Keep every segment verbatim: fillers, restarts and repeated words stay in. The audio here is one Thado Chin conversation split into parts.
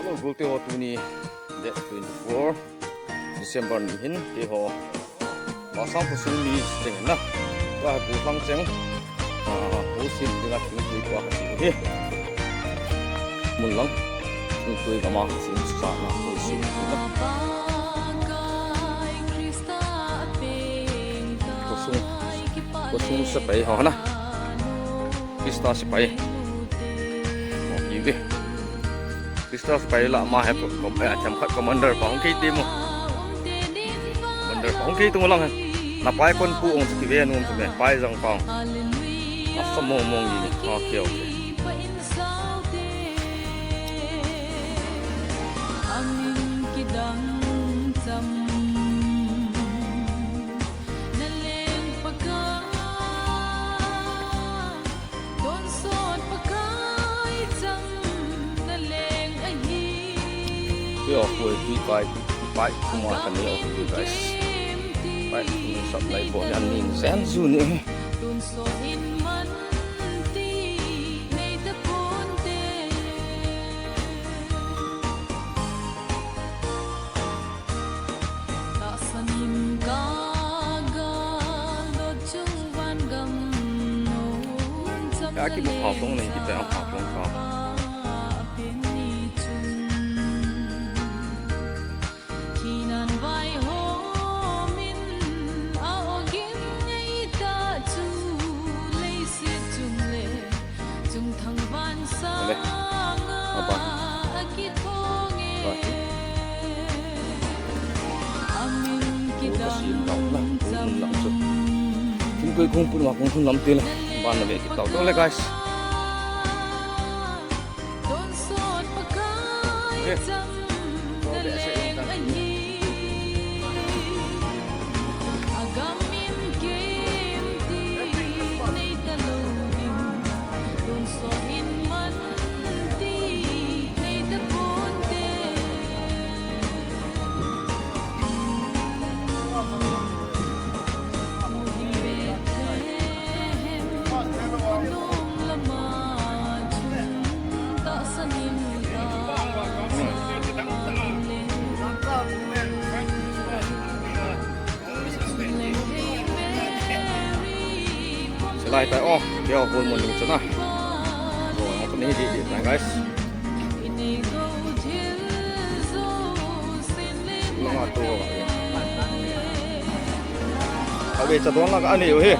Gulte ho, tuni date twenty-four December ni hin, keiho Masang Khosung mi cheng na. Ka bu lang cheng. Ah, Khosung dinga thingtui pa ka chi hi. Mun lang. Thingtui kama thingsa na Khosung na. Khosung, Khosung sepai ho na. Christa sepai. Oh, hive. Christa sepai lah ma he ko, ko, eh, themkhat commander pa hung kei ti mo. Commander pa hung kei tu lang he. Na pai kon pu ong ki ve nom tu me. Pai jang pa. Asa mo mong ni. Okay, okay. Yo, koi pi pai, pai kuma kani o, guys. Pai kuma sap lai bo yan ning zen zu ni. Ka ki bu ha phong nei ki pe ha phong ka. Aba. Aba. Thingkoi kong pun ma kong hun lam te la. Ban na ve ki tau to le, guys. Silai tai o, keo hol mo ning chana. O, ako ni di di tai, guys. Langa to. Ave cha don la ka ani yo he.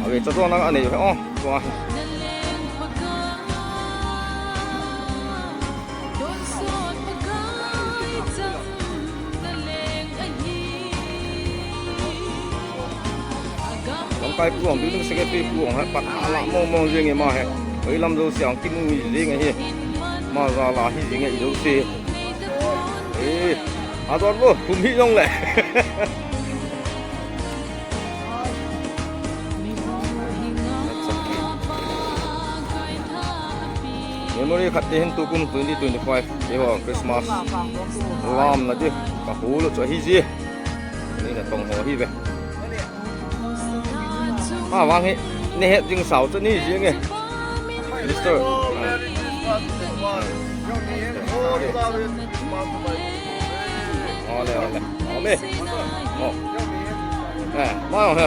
Ave cha don la ka ani yo he. O, to. Lamkai pu ang, building secretary pu ang, he, pat ala mong mong jing e ma he. Oi lam jouse ang kimu jing e he. Ma jala hi jing e jouse. Eh, adon bo, kum hi jong le. Memory khat te hin tukum twenty twenty-five. Eiho Christmas lam na di. Ka hulu chu hi ji. Ni na tong ho hi ve. Ma vang hi. Ni het jing sao chu ni ji nge. Mister. Ole, ole. Ole. Oh. Eh, ma he.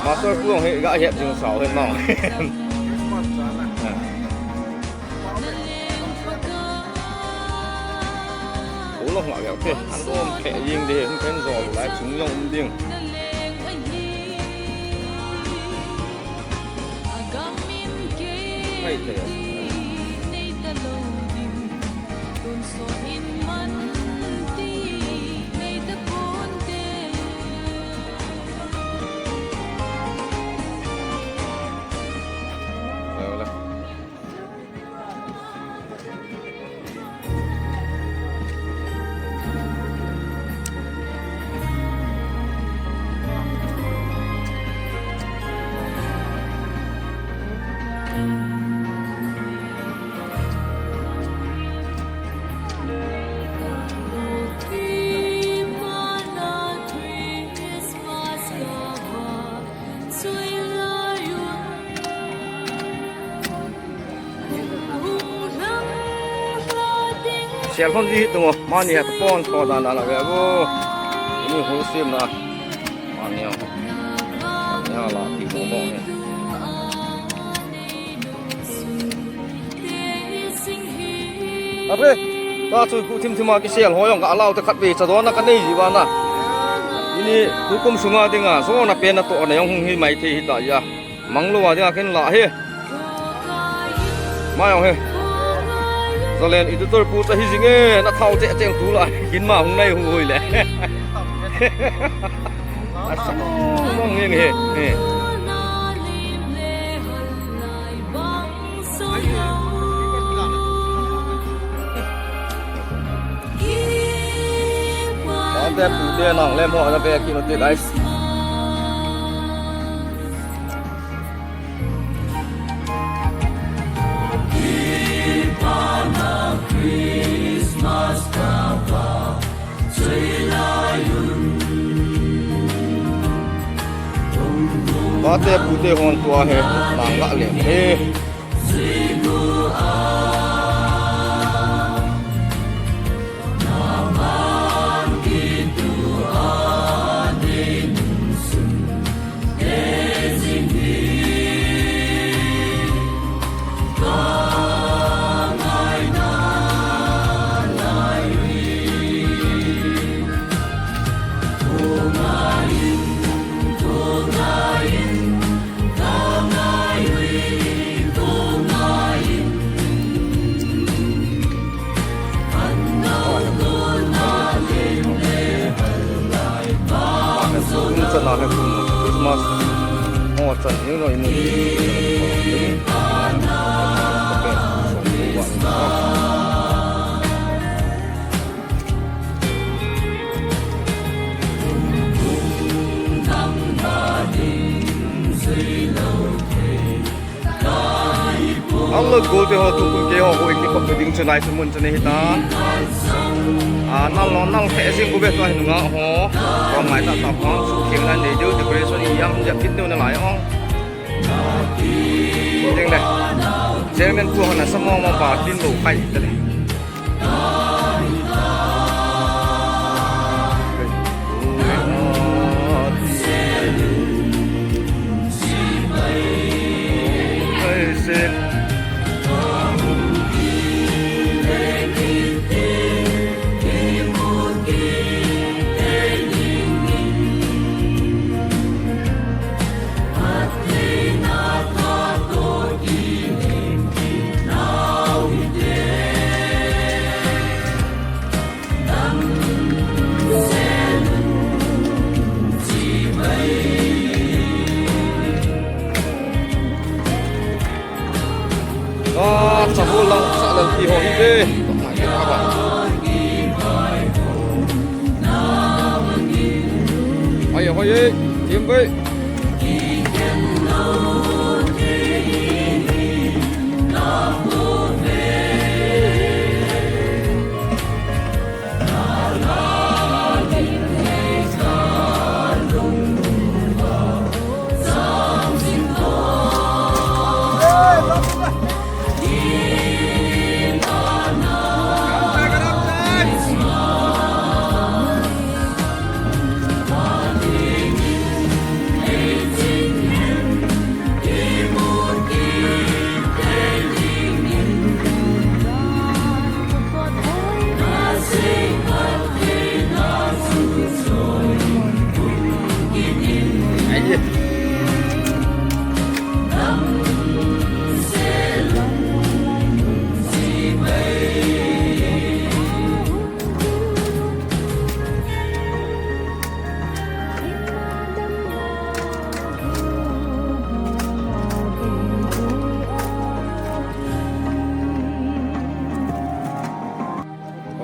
Master pu he ga het jing sao he ma. Eh. Olo nga ga te. An om ke ying de, kan zo lai chung yong ding. Hai te. Sel hon ji tung o, mani ha pon pon dan dan la ve o. Ni hu sim na. Mani o. Mani ha la ti mo mo ni. Ape, ta chu pu thim thim a kisel ho jong ka alau te khat ve cha don na ka nei ji va na. Ini tukum sunga dinga, so na pe na to na jong hung hi mai thei hi ta ya. Mang lou a dinga ken la hi. Mai jong hi. Zalen editor pu cha hi jing e, na thau che cheng tu la. Kin ma hung nai hu hui le. Asa mong mong ni ni. Ni. Ante pute nang lem ho na pe ki no te guys. Pate pute hon tua he nang la lem he. Christmas. Oh, chan, you know, you know. Ang lo gol te ho tu kun ke ho ho ik ni kop ding chunai chu mun chunai hita. A, nal lo nal khe jing bu be to hin nga ho. Ko mai ta ta pang su khing nan nei diu decoration i yam jap kit diu na lai ho. Ding le. Chairman pu ho na sa mo mo ba tin lo khai te le. Ah, sa ho lang sa lang ti ho hi te. Hoi, hoi, eh, tim bai.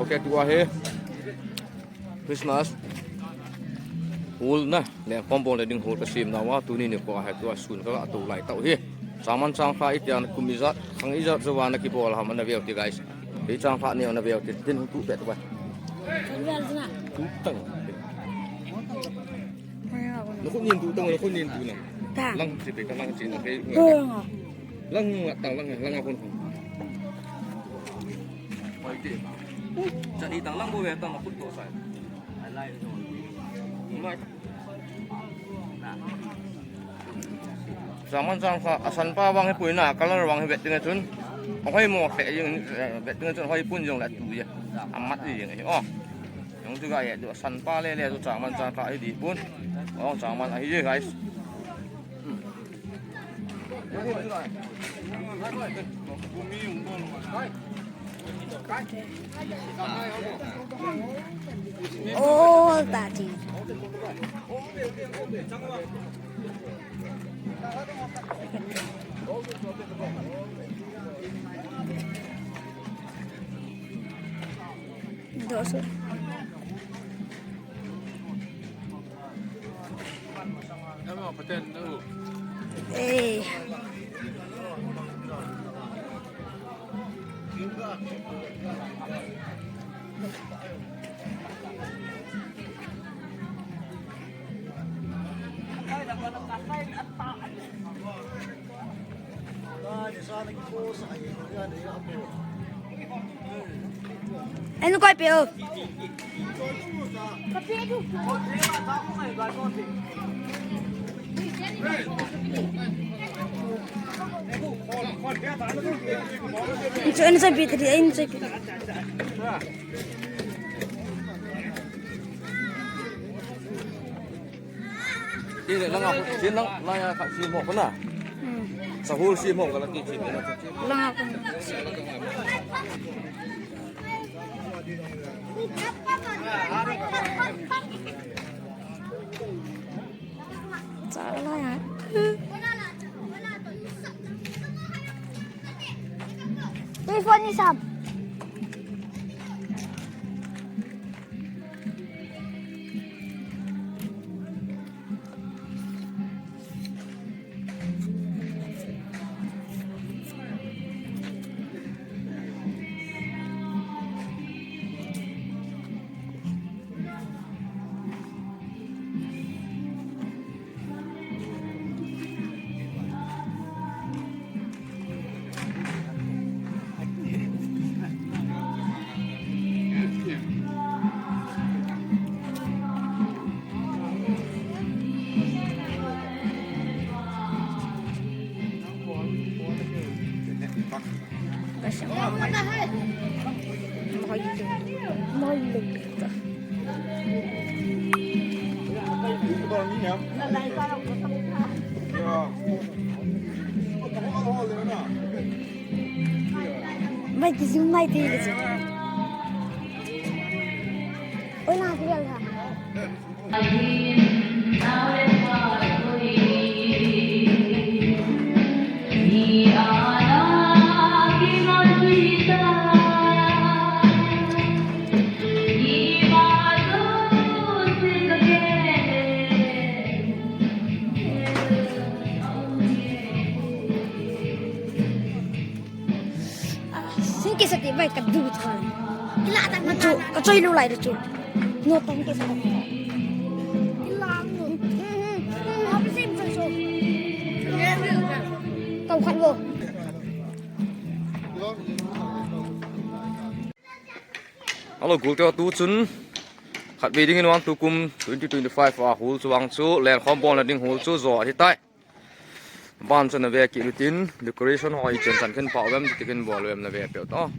Okay, tua hi Christmas hall na, lengkhom bol le ding hall ka sem nau a, tuni nikho a hi tua sun ka ga tou lai tau hi. Saman chang kha itian kum ijat, khang ijat jou va na kibol ham ana veu ti guys. Hei chang kha ni ana veu ti, tin hung tu pet bai. Tu tang. Na khut nin tu tang, na khut nin tu na. Tang. Lang chi pe ka lang chi na pe. Lang. Lang tang, lang, lang a khun khun. Chani tang lang bo ve tang, a put to sai. Changman chang kha, a san pa vang hi puina, color vang hi vet ding a chun. Hoi mo fe jing, vet ding a chun, hoi pun jong la tu je. Amat jing hi, oh. Jong chu ga ye, a san pa le le chu changman chang kha hi di pun. Oh, changman ahi je, guys. All that is. Dosa. Eh. Anu koi pe o. Anu sai pe, anu sai pe. Ti le langa, ti lang, langa kha si mo ko na. Hmm. Sahur si mo ko na ti ti mo na. Langa ko. Sa langa. This one is up. Mai ki zoom mai ti le. Oi na ti le ha. Sing ke sati bai ka du than. Ila ta ka chu, ka choi lu lai chu. No tang ke sati. Ila no. Apa sih musuh? Kau khat wo. Hello, gol te tu chun. Khat ve ding in vang tukum twenty twenty-five a hul chu vang chu. Len khom bol na ding hul chu zo ahi tai. Ban chun na ve ki lutin decoration ho i chen chan khen pau vem ti kin bol vem na ve pe to.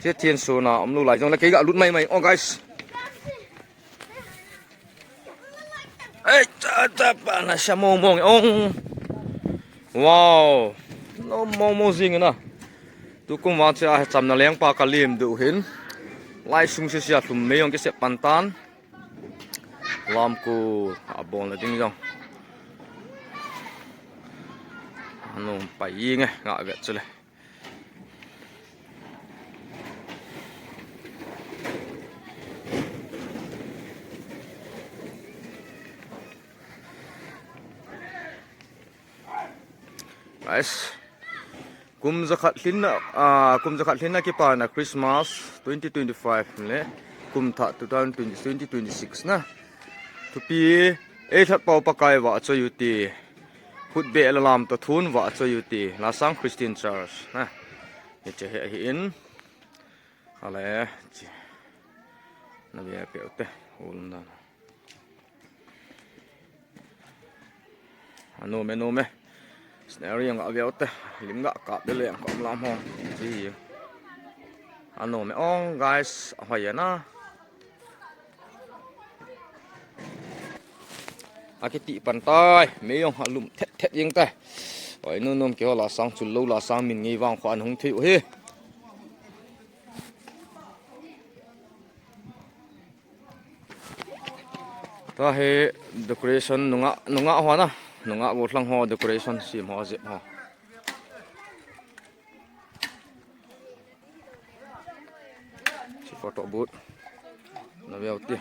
Che thin su na um lu lai jong le ke ga lut mai mai. Oh guys. Ei, cha cha pa na sha mo mo ong. Wow. No mo mo jing na. Tukum vang che a cham na leng pa ka lim du hin. Lai sung se sia thum me ong ke se pan tan. Lam ku a bol na ding jong. Anu pai nge nga vet chule. Guys, kum jakhat lhinna, ah, kum jakhat lhinna kipana Christmas twenty twenty-five le kum thah two thousand twenty, twenty twenty-six na. Thupi, ei lhat pau Pakai va choi u ti. Khut be la lam to thun va choi u ti. Lasang Christian Church na. Hiche hi ahi in. Ale, chi. Na ve pe te, ulum dan. Anom e, nom e. Scenery ang a ve te. Lim ga kap de le ang kom lam ho. Chi. Anom e ong, guys, ahoiya na. Akiti pan tai, mei jong alum thet thet jeng tai. Oi, nu nom keiho la sang chul lou la sang min ngei vang kho an hung thei u hi. Tahi decoration nungah, nungah ho na, nungah gollhang ho decoration sem ho jep ho. Chi photo booth. Na ve u te.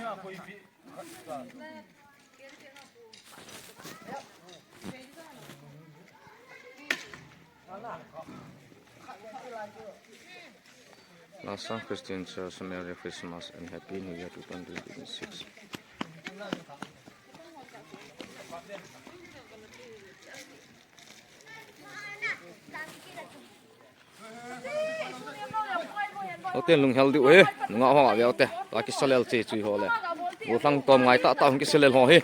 Lasang Christian Church, Merry Christmas and Happy New Year two thousand twenty-six. Hotel lunghel diu hi, nungah ho a ve u te. Ta kisalel che chui ho le. Gollhang tom ngai tah tah hung kisalel ho hi.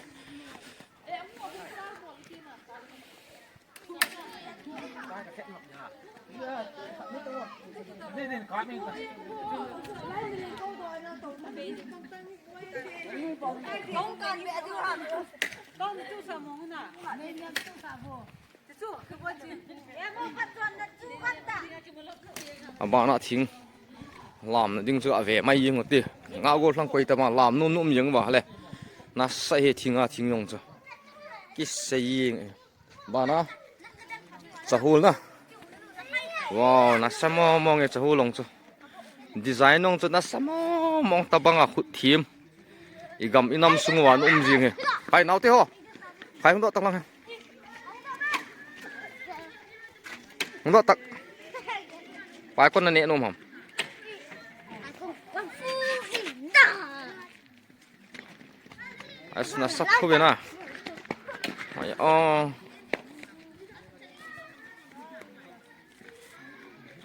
Abana thing lamna ding chu ave mai jeng u te. Nga gollhang koi tama lam nom nom jeng uva le. Nasa hi thinga thing jong chu. Kisei jeng e. Bana. Chahul na. Wow, nasa mong mong e chahul jong chu. Design jong chu nasa mong mong tabang a khut thim. I gam i nam sung uva na um jing hi. Pai nau te ho. Pai hung doh tak lang hi. Hung doh tak. Pai kon na ne nom ham. As na sat khu ve na. Ai o.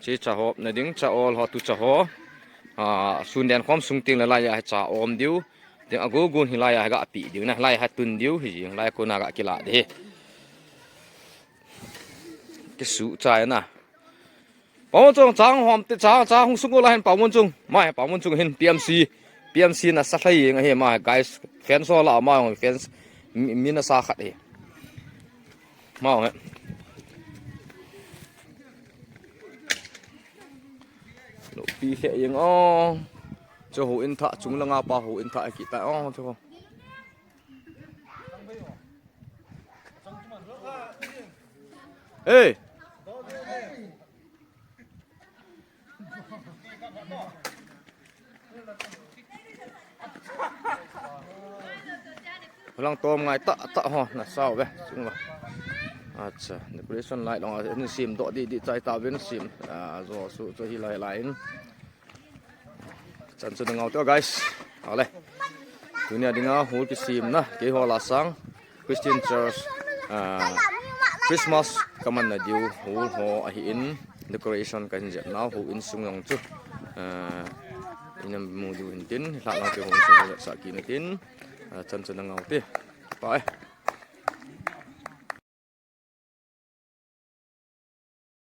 Chi cha hop na ding cha ol ho tu cha ho. A, sun den khom sung ting le lai a cha om diu. Ting a gu gun hi lai a ga pi diu na. Lai ha tun diu hi jing lai ko na ga kila de. Kisu cha na. Pamon chung chang hom te cha cha hung sung la hen pamon chung. Mai pamon chung hin P M C. P M C na sa thlai jeng ahi ma guys. Fans ho la ma hung fans mi, mi na sa khat hi. Ma hung he. Lo pi khe jeng o. Cho ho in tha chung la nga pa ho in tha ki ta o cho. Hey. Lang tom ngai ta ta ho na sao ve chung va. Acha, decoration light long a ni sim do di di chai ta ve na sim. A, zo su cho hi lai lai in. Chan chu na ngau teo guys. Ale. Tunia dinga hul kisim na keiho la sang Christian Church, ah, Christmas kaman na diu hul ho ahi in decoration kahin jep nau ho in sung jong chu. Ah, ina mu diu hin tin hla lang keiho in sung jep sa ki na tin. Ah, chan chu na ngau te. Pa e.